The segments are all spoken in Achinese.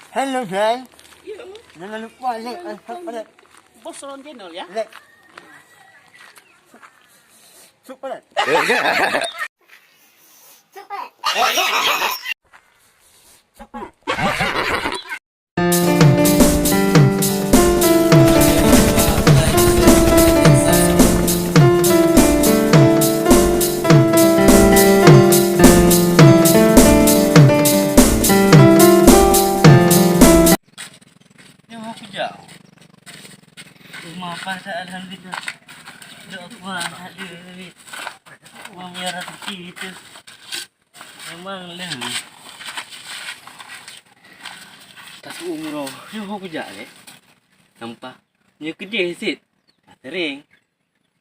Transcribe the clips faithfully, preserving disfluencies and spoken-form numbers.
Hello guys. Jangan lupa like and subscribe. Bos Ron Channel ya. Like. Subscribe. Nyoe kujak. Rumah apa tak alhamdulillah. Dok kuah tak ada duit. Uang biar rezeki itu. Memang lah. Tak suruh murah. Nyoe kujak leh. Nampak. Nyoe keudeh sit. Sering.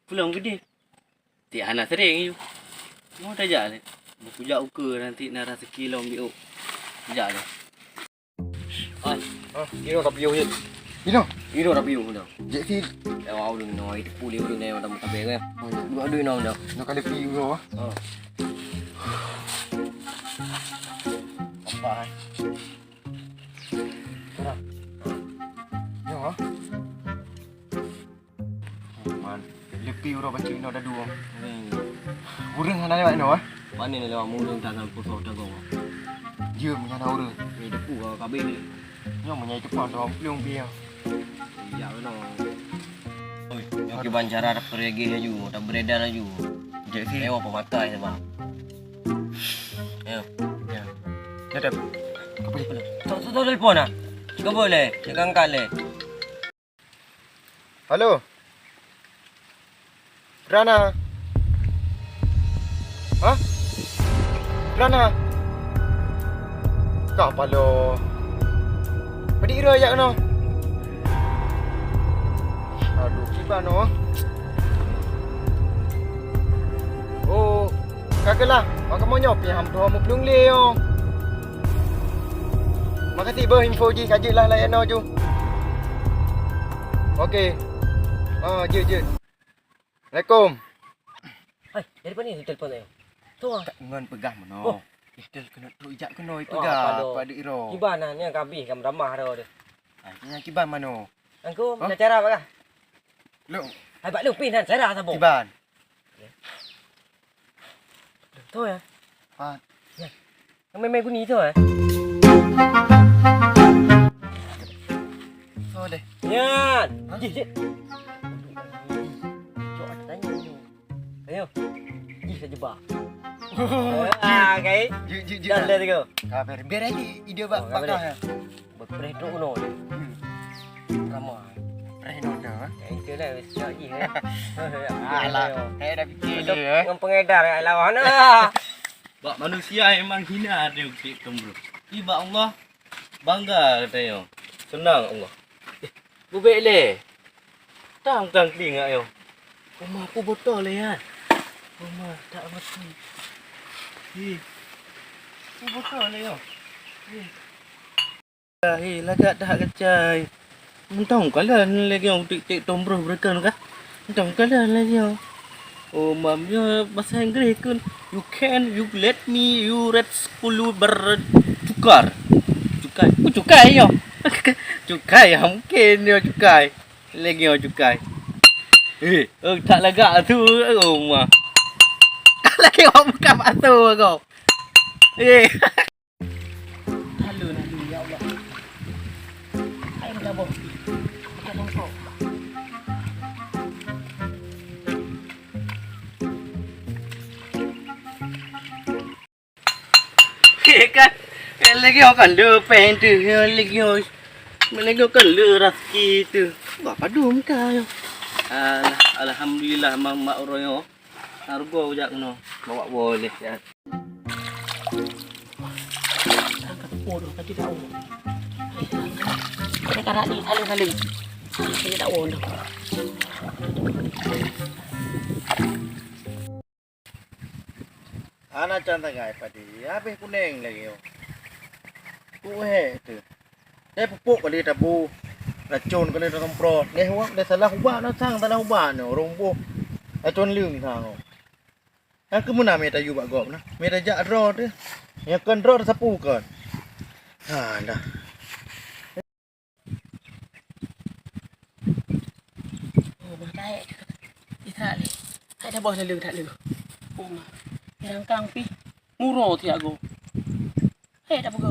Pulang keudeh. Ti hana sering yu. Mau tajak leh. Kujak uke nanti na rezeki lom biuk. Kujak leh. Ah, ah, ino tapi yo hit. Ino. Ino tapi yo dah. Jek sit. Ya, wah, udah ino itu pulih udah dah dah sampai kan. Oh, ya. Dua dua ino dah. Nak ada pi yo ah. Oh. Apa? Ora. Yo. Man, lepi uroe bacut inoe dadu. Hmm. Ureueng hana lewat inoe, eh? Pane lewat ureueng tangan pusok dagong. Jeuem hana ureueng. Ni depu ka kabeh ni. Nyoe meunyo teupon tu plueng pi. Ya benar. Oi, nyoe kiban cara tapeurege laju, taberedar laju. Jek si. Ewa pemakai sama. Ya. Ya. Tetap. Apa dia? Tok tok telepon ah. Kau boleh, jangan kale. Halo. Rana. Hah? Rana. Ka paloe. Padit droe jak keunoe. Aduh, kiban oh. Oh, ka keulah. Bak kamoe nyoe pih ham tuha meuplueng lé oh. Makasih beuh info jih, ka jeuet lah layan noe ju. Oke. Ah, jeuet, jeuet. Assalamualaikum. Hai, dari pane ni telepon saya? Tu ah. Tak ngon peugah meunoe. Oh. Eh, tel keunoe trok ijak keunoe peugah, apa dok? Padit droe. Kiban nah, ni ka habéh ka meutamah droe tu. Ah, nyan kiban manoe? Angku, na cara apa kah? Lok. Hai, bak lôn pih nan cara saboh. Kiban. Betul ya? Pat. Ya. Yang main-main guni tu eh? So deh. Nyan. Hah? Jih, jih. Cok ada tanya tu. Ayo. Jih saja bah. Ah, kai. Jih, jih, jih. Dah, dah, dah. Biar, biar aja ide bak, oh, bakar ya. Berpreh tu no. Kamu. Preh no dah. Itu lah, besok jih eh. Alah, saya dah fikir dia eh. Dengan pengedar kat lawan. Bak manusia memang hina ada Cik Tom bro. Tapi bak Allah bangga katanya. Senang Allah. Eh, bubek leh. Tang tang telinga yo. Rumah aku botol leh ya. Rumah tak mati. Eh. Aku botol leh yo. Eh. Hei, lagak that kacai. Mantong kalon lagak nyoe udik cek tombroh beureukan kah? Mantong kalon lagak nyoe. Oh, mam nyoe bahasa Inggris kun. You can, you let me, you red school, you ber-, cukar. Cukai. Oh, cukai nyoe. Cukai, ya, mungkin nyoe cukai. Lagak nyoe cukai. Eh, oh, that lagak tu. Oh, ma. Lagak nyoe bukan batu kau. Eh. Halo, halo, ya Allah. Hai, minta boh. Minta tongkok. Kan? Lagi orang kan le pen tu, lagi orang. Lagi orang kan le rezeki tu. Buat padu muka yo. Alah, alhamdulillah, mak, mak orang yo. Harga jak kena bawa boleh ya. Angkat bodoh tadi tahu. Saya karak ni, saling-saling. Saya tak bodoh. Ana can tagai padi, habéh kunéng lagée. Kuhé tu. Dai pupuk kali tabu, racun kali tasemprot. Dai huak, dai salah ubat, na sang salah ubat nyoe, ureuëng boh racun leueng sang nyoe. Nyang keumeuna mé tayue bak gob na, mé tajak droe teuh. Nyang kon droe teusapu kon. Ha dah. Saboh naleueng that leueng. Oma, nyang kang pih muro siat goe. Hei, tak peugah.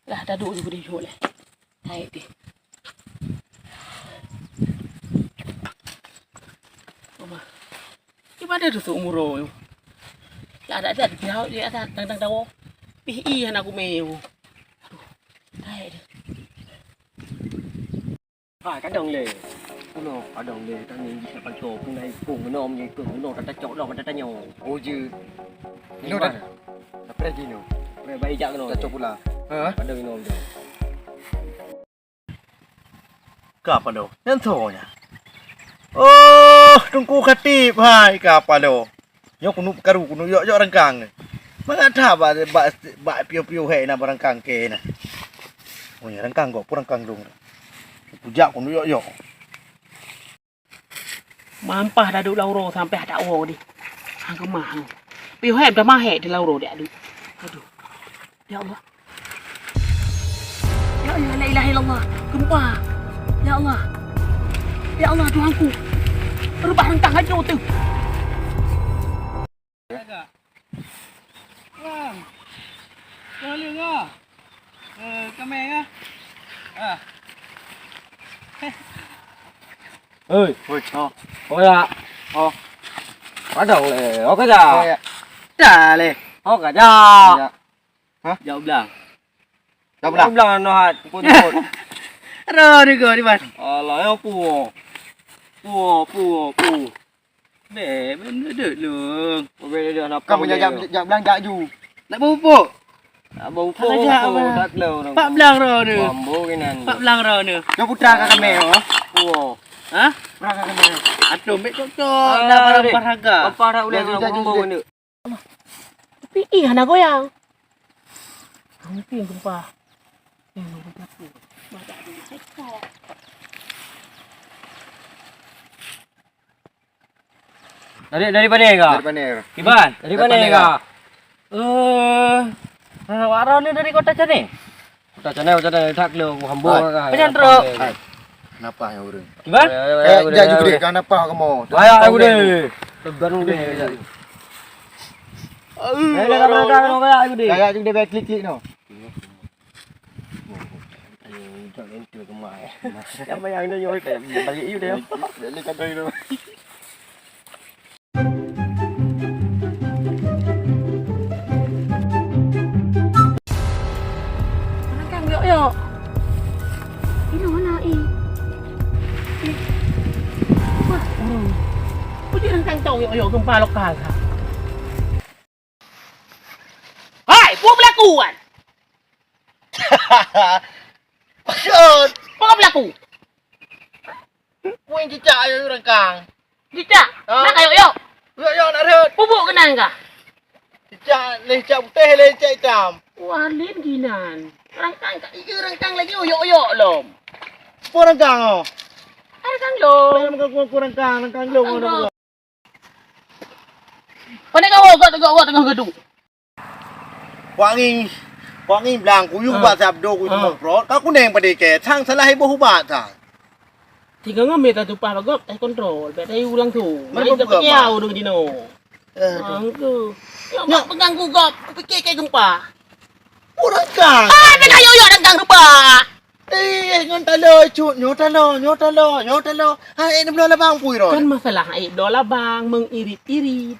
Lah, taduek ju keudeh jok lé. Hai deh. Oma. Di mana tu seumuro nyoe? Ya, ada, ada, di jauh, di atas, tang, tang, tawo. Pih, ih, anak kumé. Aduh. Hai deh. Hai, kadang lé. Keunoe, kadang lé. Tani di siapa tu? Kena ikut, kena om ikut, kena kata cok dah, kata tanya. Oh, je. Inoe dah. Apa lagi inoe? Baik, baik jak keunoe. Cok pula. Ha? Kadang inoe je. Ka paloe, nyan soe nyan? Oh, Teungku Khatib, hai, ka paloe. Nyoe keuneuk peukaru, keuneuk yok-yok reungkang. Mangat that bak, bak, bak piôh-piôh hék na bak reungkang kée na. Oh, nyan reungkang gob, peue reungkang dong. Kujak keuneuk yok-yok. Mampah daduek lam uroe sampai hana tawoe deh. Hang keumah. Piôh hék dah mahek di lam uroe deh, aduh. Aduh. Ya Allah. Ya Allah, la ilaha illallah. Gempa. Ya Allah. Ya Allah, Tuhanku. Reubah reungkang laju tu. Bang. Kau leueng ah. Eh, kamé ah. Ah. Oi. Oi, oh. Oh ya. Oh. Padang lé. Oh, kerja. Oh, ya. Dah lé. Oh, kerja. Ya. Hah? Jauh belang. Jauh belang. Jauh belang noh hat. Pun, pun. Roh ni go di mana? Allah, ya pu. Pu, pu, pu. Bèk, bèk meudeuek lôn. Bèk meudeuek, napa? Kamu jak, jak, jak belang, jak ju. Nak bau pupuk? Nak bau pupuk, bau pupuk, tak lôn. Pat blang roh ni. Mambo kinan. Pat blang roh ni. Jom putra ka kamé, oh. Puo. Hah? Putra ka kamé. Aduh, bèk cocok. Dah barang berharga. Apa dah uleh mambo ni? Tapi ih, hana goyang. Mungkin gempa. Dari, dari mana ka? Dari mana? Kiban, dari mana ka? Eh, awak ni dari Kota Canai. Kota Canai, Kota Canai, tak kilo, hamba ka. Macam truk. Hai, kenapa yang urang? Kiban? Kayak jak juga, kenapa kamu? Ayo, ayo deh. Teban deh. Ayo, ayo deh. Kayak juga deh, klik-klik no. Siapa yang ada nyoe kayak balik you deh. Balik kata itu. Reungkang yok-yok. Inoe na, ih. Ih. Wah, ureueng. Peue jeuet reungkang tong yok-yok gempa lokal ha. Hai, peue beulaku kan? Maksud? Peue beulaku? Peue cicak ayo reungkang. Cicak? Ha? Nak ka yok-yok? Yok-yok nak rhot. Pupuk keunan kah? Cicak, lé cicak putéh, lé cicak itam. Wah, lén ginan. Reungkang ka, iya reungkang lagi yok-yok lom. Peue reungkang oh? Reungkang lom. Reungkang, reungkang, reungkang lom. Reungkang lom. Pandai kau, kau, kau, kau tengah gedung. Kuak ngi, kuak ngi blang kuyuh bak sabdo kuyuh teumong prot, ka kuneng padé kée, sang salah iboh ubat sang. Tinggai ngon mita tupah bak gob, tai kontrol, bèk tai ulang tu. Mana ai buka, Bang? Ureueng jinoe. Eh, tu. Angku. Nyak. Nyak pengganggu gob, kupikir kée gempa. Urang kang. Ah, tengah yok-yok dan kang gempa. Eh, ngon taloe cut, nyoe taloe, nyoe taloe, nyoe taloe. Ha, eh, bloe labang pui ron. Kan masalah ai bloe labang mengirit-irit.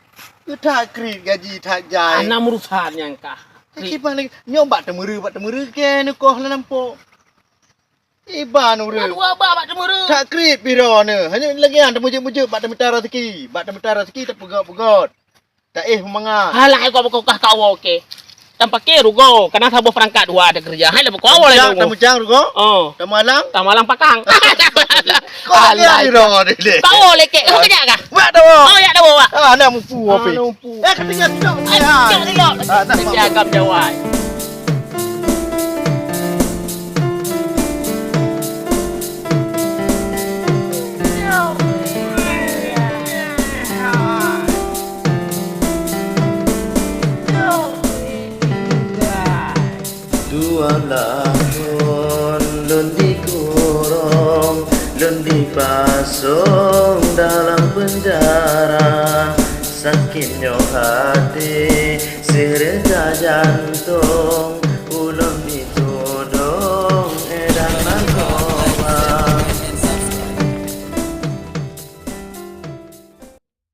That krit gaji that jai. Ana urusan nyang kah. Kiban lagi. Nyoe bak teumeureu, bak teumeureu kée neukoh lam lampôk. Iban ureueng. Dua bak bak teumeureu. That krit pih ron. Hanya lagi nyan teumeujeuet-meujeuet bak teumita raseuki. Bak teumita raseuki teupeugöt-peugöt. Taéh mangat. Halah, kau, kau kah kawoe, okey. Tan paké rugoe, kana saboh peurangkat dua ada keureuja. Hai, leubeh kawoe lé. Tamujang rugoe? Oh. Tamalang? Tamalang pakang. Kau lagi. Alah, iro deh. Kawoe lé, kek. Kau kejak kah? Wak dah, Wak. Oh, ya dah, Wak. Ah, nak mupu, ah, apa? Nak mupu. Eh, ketinggalan. Ah, nak mupu. Jaga jawai. Dua tahun lôn dikurong Lôn dipasong dalam penjara, sakit nyoe hati, sireuta jantong.